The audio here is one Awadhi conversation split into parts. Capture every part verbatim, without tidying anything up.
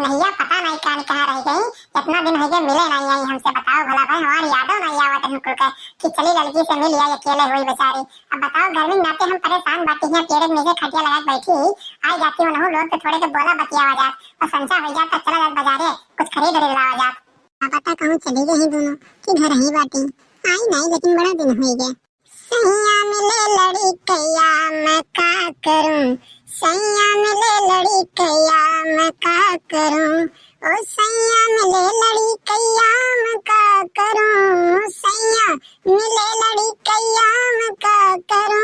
भैया पता नहीं कान कहाँ रह गई, इतना दिन होइ गए मिले नहीं आई हमसे। बताओ भला भाई, हमारी यादो नहीं आवत है हमको के कि चली लड़की से मिल आई, अकेले हुई बेचारी। अब बताओ, गर्मी नाते हम परेशान बाटी, यहाँ पेड़ के नीचे खटिया लगा के बैठी ही, आ जाती हूँ, लोग के थोड़े के बोला बतियावा जात और संचा हो जात, तो चला जात बाजारे, कुछ खरीद खरीद लावा जात। का पता कहूँ चली गई दोनों कि घर ही बाटी, आई नहीं, लेकिन बड़ा दिन होइ गया। सैया मिले लड़कैया मैं का करूं, सैया मिले लड़कैया मैं का करूं, ओ सैया मिले लड़कैया मैं का करूं, सैया मिले लड़कैया मैं का करूं,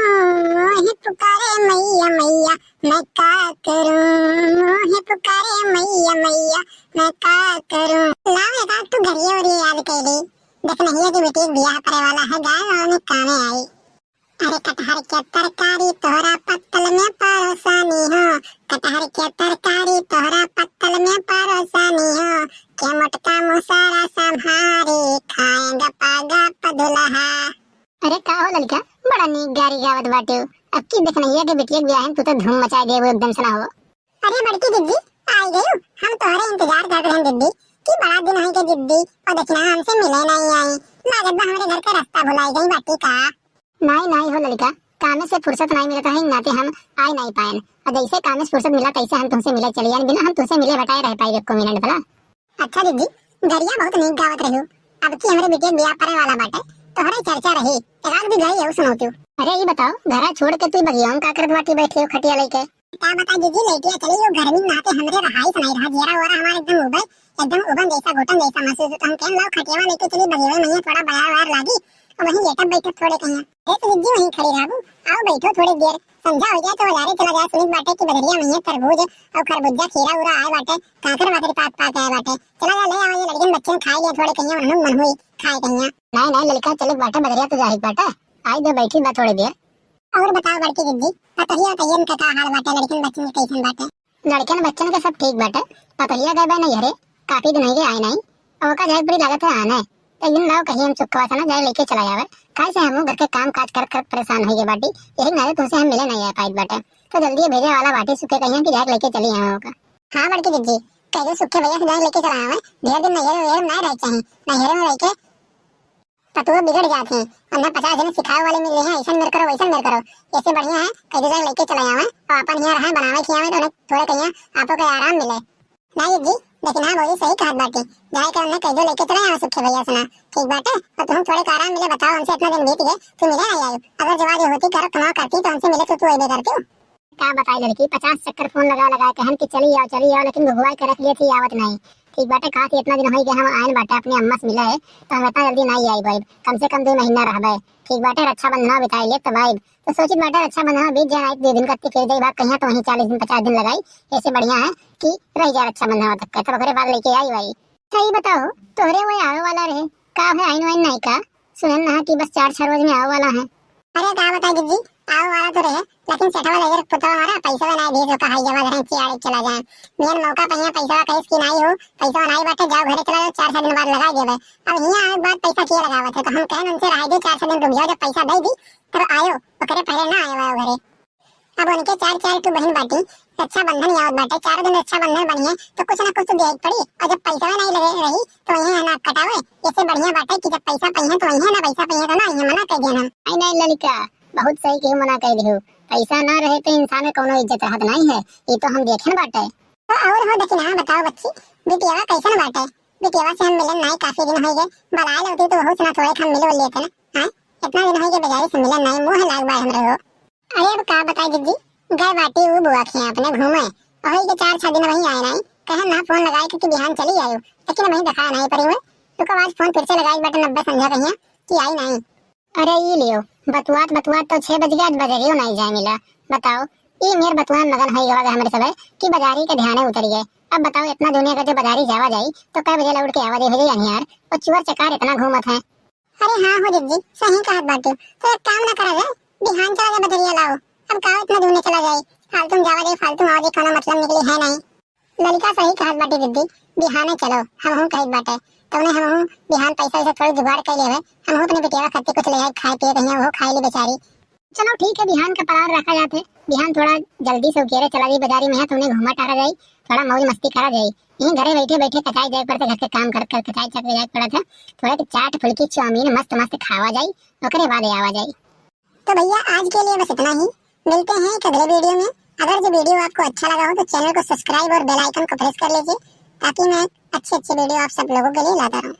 मोहे पुकारे मैया मैया मैं का करूं, मोहे पुकारे मैया मैया मैं का करूं। लाओ एक आध तो घरिया उरिया याद कर ली। देखनहिया के बेटी के बियाह परे वाला है, गाँव गाँव में कामे आई। अरे कटहर के तरकारी तोहरा पत्तल में परोसानी हो, कटहर के तरकारी तोहरा पत्तल में परोसानी हो, के मोटका मुसारा संभारी खाए गपा गप दुल्हा। अरे का हो ललका, बड़ा नीक गारी गावत बाटे। अब की देखनहिया के बिटिया के बियाह में तू तो धूम मचा देबो एकदम से ना हो। अरे बड़की जिज्जी, आई गयू। हम तोहरे इंतजार करत रहन जिज्जी, कि बड़ा दिन होइ गए जिज्जी, और देखना हमसे मिले नहीं आई। लागत बा हमरे घर के रास्ता भुलाई गई बाटी का। नहीं नहीं हो ललका, कामे से फुर्सत नहीं मिलत है, नाते हम आई नहीं पाएन। और जैसे कामे से फुर्सत मिला तैसे हम तुमसे मिले चली आएन, बिना हम तुमसे मिले भटाए रह पाई एको मिनट भला। अच्छा जिज्जी, गरिया बहुत नीक गावत रही। अब की हमरे बिटिया के बियाह परे वाला बाटे, तोहरे चर्चा रही, एक आध भी गई है सुनौती। अरे ई बताओ, घरा छोड़ के तू बगिया में का करत बाटी बैठी हो खटिया लेके? का बता जिज्जी, लेटिया चली, यो गर्मी नाते हमरे रहाई से नहीं रहा, जियरा ओरा हमारे एकदम उबे, एकदम उबन जैसा घुटन जैसा महसूस होता। हम कहन लाओ खटियावा लेके चली बगिया में, थोड़ा बयार वार लागी, और वहीं लेटब बैठब थोड़े कहिया। ए तो जिज्जी वहीं खड़ी रहबू, आओ बैठो थोड़ी देर, संझा हो जाए तो बाजारे चला जाए। सुनित बाटे कि बजरिया में तरबूज और खरबूजा खीरा उरा आए बाटे, कांकर वाकर पाक पाक आए बाटे, चला जा ले आवा, ये लड़किन बच्चन खाए लिए थोड़े कहिया, उन्होंने मन हुई खाए कहिया। नहीं नहीं लड़का चले बाटे, बजरिया तो जाहिर बाटे, आई दे बैठी बा थोड़ी देर। और बताओ बड़की जिज्जी, पतोहिया तैयन का का हाल बाटे, लड़किन बच्चन के कैसन बाटे? लड़कन बच्चन के सब ठीक बाटे। पतोहिया गए बा नैहरे, काफी दिन हो गए आए नहीं। अब ओका जाए पड़ी लागत है आने। एक दिन लाओ कहीं हम सुखवा से ना जाए लेके चला आवे। काहे से हमहू घर के काम काज कर कर परेशान हो गए बाटी। यही नाते तुमसे हम मिले नहीं आ पाइत बाटे। तो जल्दी भेजे वाला बाटी सुखे कहिया कि जाए लेके चली आवे ओका। हाँ बड़की जिज्जी, कह दो सुखे भैया से जाए लेके चला आवे। ढेर दिन नैहरे वैहरे में ना रहे चाहे। नैहरे में रह के पतोह बिगड़ जात है, और ना पचास जने सिखावे वाले मिले हैं, ऐसन मेर करो, वैसन मेर करो। ऐसे बढ़िया है, कह दो जाए लेके चले आवे, और अपन यहाँ रहे, बनावे खियावे, तो उन्हें थोड़े कहिया आपो के आराम मिले। ना जिज्जी, लेकिन हाँ भौजी सही कहत बाटे, जाए के उन्हें कह दो लेके चले आवे सुखे भैया से ना, ठीक बाटे, और तुम थोड़े का आराम मिले, बताओ हमसे इतना दिन बीत गए, तू मिले नहीं आयो, अगर जवाब ये होती करत तुम्हारा करती तो हमसे मिले तो तू अबे करती। का बताई लड़की, पचास चक्कर फोन लगा लगा कहन कि चली आओ, चली आओ, लेकिन घुघुआई के रख लिए थी, आवत नहीं। ठीक बाटे, कहा थी इतना दिन होई गए हम आयन बाटे अपने अम्मा से मिले, तो हम इतना जल्दी नहीं आई बाइब, कम से कम दो महीना रहबे। ठीक बाटे, रक्षाबंधन बिताई ले तब आइब। तो सोचित बाटे रक्षाबंधन बीत जाए, एक दो दिन का टिकट दे बात कहिया तो वहीं चालीस दिन पचास दिन लगाई, ऐसे बढ़िया है कि रह जाए रक्षाबंधन तक के, तब ओकरे बाद लेके आई भाई। तो ये बताओ, तोहरे वो आवे वाला रहे, का है आइन वाइन नहीं का? सुनन ना कि बस चार छह रोज में आवे वाला है। अरे का बताई जिज्जी, आवे वाला तो रहे, लेकिन सेठवा लगे पुतवा हमारा पैसा ना दे, जो कहा जमा धरे चियाड़े चला जाए। मियन मौका पे यहाँ पैसा कहीं की नहीं हो, पैसा नहीं बाटे, जाओ घरे चला जाओ, चार छह दिन बाद लगा देवे। अब यहाँ आवे के बाद पैसा किया लगावत है, तो हम कहन उनसे रह दे, चार छह दिन रुक जाओ, जब पैसा दे दी तब आयो, ओकरे पहले ना आयो आयो घरे। अब उनके चार चार ठो बहन बाटी, रक्षाबंधन आवत बाटे, चारों दिन रक्षाबंधन बनिए, तो कुछ ना कुछ तो देवे के पड़ी। और जब पैसा नहीं लगे रही, तो वहीं है ना कटावे। इससे बढ़िया बाटे कि जब पैसा पहिए तो वहीं है ना, पैसा पहिए तो ना, ये मना कर दिया हम। नहीं, नहीं ललिका, बहुत सही केहू मना कर दिहू। पैसा ना रहे पे इंसान के कोनो इज्जत रहत नहीं है, ये तो हम देखे न बाटे। तो और हो दखिना बताओ बच्ची, बिटियावा कैसन बाटे? बिटियावा से हम मिलन नहीं, काफी दिन हो गए, बुलाए लेते तो बहुत ना थोड़े हम मिल लेते ना। हाँ, इतना दिन हो गए बाजारी से मिलन नहीं, मुँह लाग बाय हमरे हो। अरे अब का बताई जिज्जी, गए बाटी ऊ बुआ के यहाँ अपने घूमे, वही के चार छह दिन वहीं आए नहीं, कहे ना फोन लगाए कि बिहान चली आयो, लेकिन वहीं दिखाया नहीं पड़ी हुए। तो कब आज फोन फिर से लगाए बटन नब्बे संझा कहिया कि आई नहीं। अरे ई लियो, बतुआत बतुआत तो छह बज गया, आज बजरियो नहीं जाए मिला। बताओ, ई मेर बतुआन मगन होई गवा हमरे सबे कि बाजारी के ध्याने उतरी गए। अब बताओ, इतना दुनिया का जो बाजारी जावा जाई, तो कै बजे लौट के आवा जाई हो जाई अनियार? वो चुअर चकार इतना घूमत है। अरे हाँ हो जिज्जी, सही कहत बाटू। तो एक काम ना करा जाए, बिहान चला जाए बजरिया लाओ। अब का इतना दुनिया चला जाए, फालतू में जावा जाए, फालतू में आवा जाए, कोनो मतलब निकली है नहीं। ललिका सही कहत बाटी दीदी, बिहाने चलो, हमहू कहत बाटे। तउने हमहू बिहान पैसा वैसा थोड़ी जुगाड़ कर लेवे, हमहू अपने बिटिया खातिर कुछ ले आए खाए पिए कहिया, वो खाए ली बेचारी। चलो ठीक है, बिहान का पलार रखा जाते। बिहान थोड़ा जल्दी से उकेरे चला जाई बाजारी में, यहाँ तुमने घूमा टहरा जाई, थोड़ा मौज मस्ती करा जाई। यहीं घरे बैठे बैठे कचाई जाए पड़त है, घर के काम करत करत कचाई चक जाए पड़त है। थोड़ा के चाट फुल्की चाउमीन मस्त मस्त खावा जाई, ओकरे बाद आवा जाई। तो भैया आज के लिए बस इतना ही, मिलते हैं एक अगले वीडियो में। अगर जो वीडियो आपको अच्छा लगा हो तो चैनल को सब्सक्राइब और बेल आइकन को प्रेस कर लीजिए, ताकि मैं अच्छे अच्छे वीडियो आप सब लोगों के लिए लाता रहूँ।